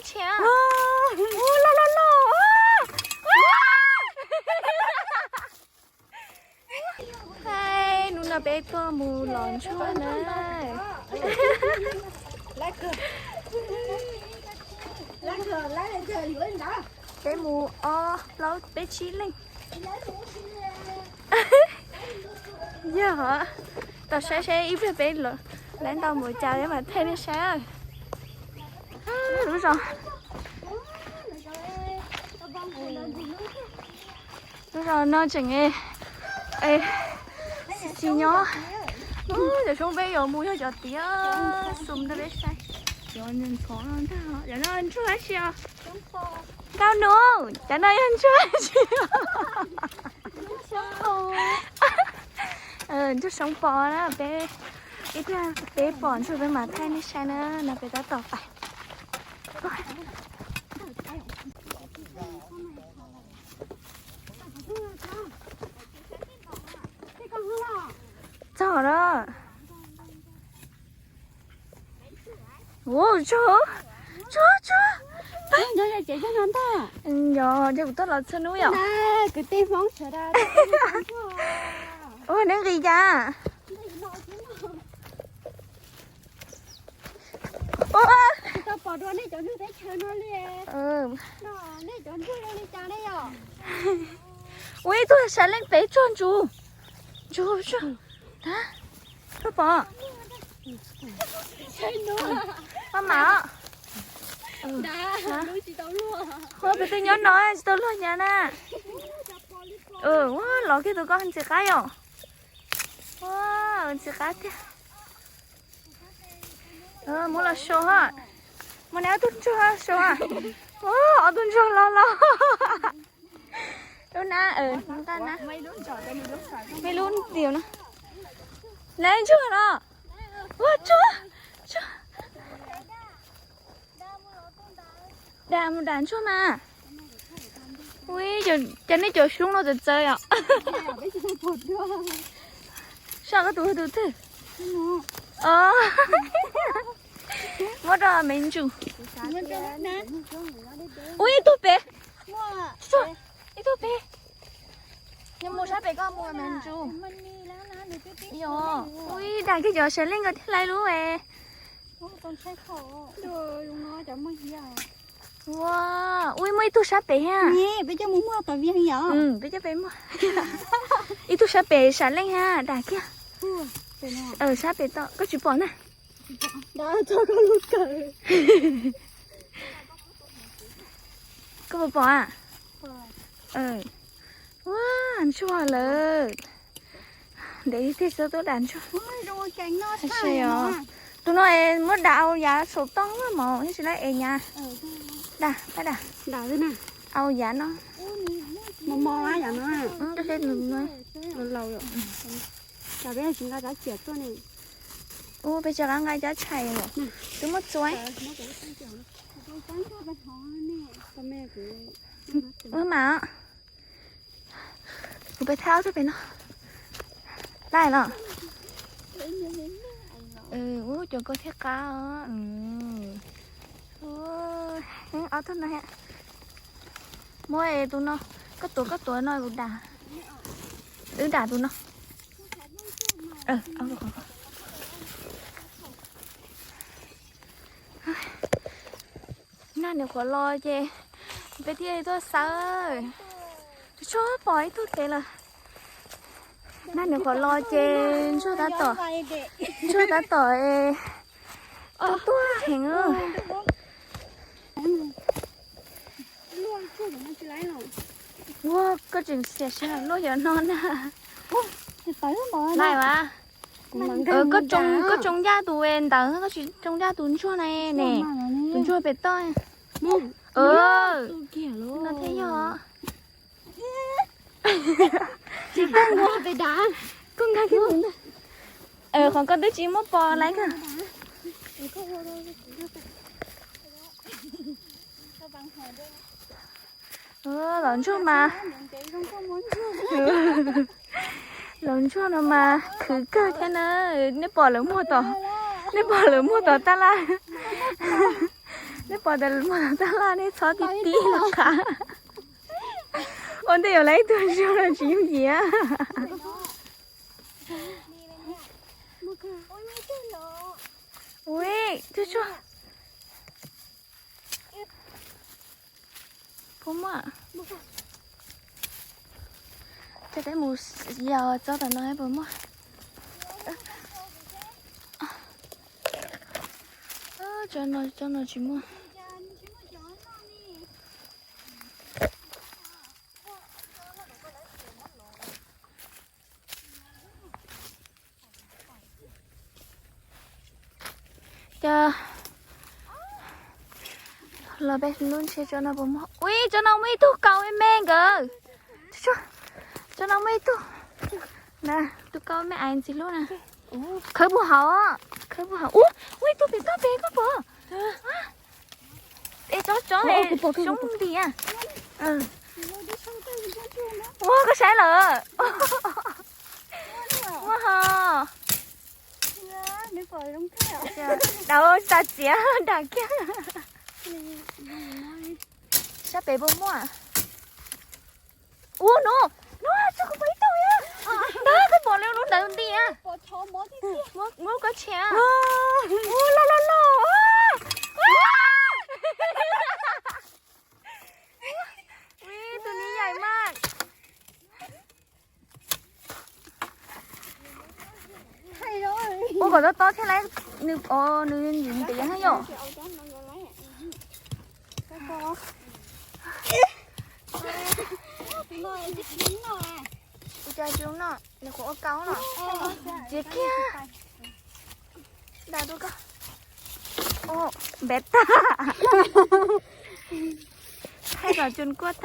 Loj loj loj. Hais, hnub no peb tuaj mus los ntsuag na. Peb mus ob plaub peb tsib leej. Yog, tos saib saib ib pliag peb lawv ntau mus cas peb mam thaij nej saib. Lub zos, lub zos no tseem xis xis nyob. Cov soob peb yuav mus yog cov tiav xum rau peb saib. Cov ntxhov no ntag, cov no ntsuag dab tsi os? Nkauj Nus, cov no yog ntsuag dab tsi? Ntsuag soob pos na, peb ib pliag peb pom ntsuag peb mam thaij nej saib na, no peb tab tom pais. Txog lawm. Ua, tsuag, tsuag, tsuag. Yog, yog kuv tuaj los txhua hnub yom. Ua, neb nqis cas? Ua, ua, ib tug sav leej pem tsuag ntsuag. Ntsuag, ntsuag. Koj pom? Koj mam. Ua, peb twb nyob no tsis tau luag nyav na. Ua, los kiag tus koj ntxim qab yom. Ua, ntxim qab tiag. Muab los sau ha. Muab neb ob tug ntsuag sau ha. Ua, ob tug ntsuag loj loj. Lub na, nqa na. Mej lub ntiav no. Neb ntsuag no. Ua, tsuag, tsuag. Dam mus dam ntsuag mas. Ui, cas nej cov xyoob no txawv txawv yom? Saib koj tus tus twg? Muab rau me ntsuj. Ui, ib tug pem. Ib tug pem. Mus sab pem koj mus me ntsuj. Ui, dag kiag cov sav leej ko thiaj lai lub. Ua, ui, muaj ib tug sab pem thiab. Peb coj mus muag tom viag yom? Peb coj peb muag. Ib tug sab pem sav leej thiab dag kiag. Sab pem tom koj tsis pom na. Koj puas pom a? Ua, ntsuag lawm. Ntev tiag xwb tuaj dam ntsuag. Tus no es muab dam au yav saum toj mos, tsis lawv es nyav. Dam, dam. Au yav no. Ua, peb tsis qab nqa cab tshais, twb muab txuav. Ua mas, kuv peb thab ob tug pem no. Laj los. Ua, cov ko thiaj qab. Ob tug no. Muab tus no, koj tuav koj tuav no kuv dam. Wb dam tus no. Nag nws qhuav los ces peb thiaj tuaj xawb. Tsuag pom ib tug tev lawm. Nag nws qhuav los ces ntsuag tab tom, ntsuag tab tom tuaj tuaj heev. Ua, koj tseem xiam siab luaj yov no na. Laj vas. Koj tsoo ncaj tus ntawd, koj tsis tsoo ncaj tus ntsuag na ne. Tus ntsuag pem toj. No thiaj yog. Koj nqa kiag tus ntawd. Qhov koj twb tsis muab pos laiv kawg. Los ntsuag mas, los ntsuag no mas khwv kawg thiab na. Nej pom lawv muag tom, nej pom lawv muag tom tab laj. Nej pom ntawm mus tab laj nej txhob tib tib los qab. Ua ntej yuav lawv ib tug zoo los tsis yooj yim. Ui, tsuag tsuag. Puas muaj? Coj peb mus yos tsob tom no puas muaj? Tsob no, tsob no tsis muaj. Cov los peb lub ntshe tsob no puas muaj. Ui, tsob no muaj ib tug kaus me me nkawd. Tsob no muaj ib tug. Na, tus kaus me ais ntxim hlub na. Khawb puag hauv, khawb puag hauv. Ua, ua ib tug pem toj pem koj pom. Es tsob tsob xyoob nti a. Ua koj saib lawm. Muaj ho. Daus tas txiav nram kiag. Sab pem puas muaj? Ua no, no tso kuv pom ib tug a. Ntag, koj pom lub ntawd nti a. Muab koj tshem. Ua loj loj loj. Ui, tus ni yaim mas. Ua kom tob tob thiab lauj, nws, nws yim tes yog na yom. Ua cas tsis noj, nws qhuav ua kau no. Txiav kiag. Npam tag. Thaij kom tsuas kuaj tag.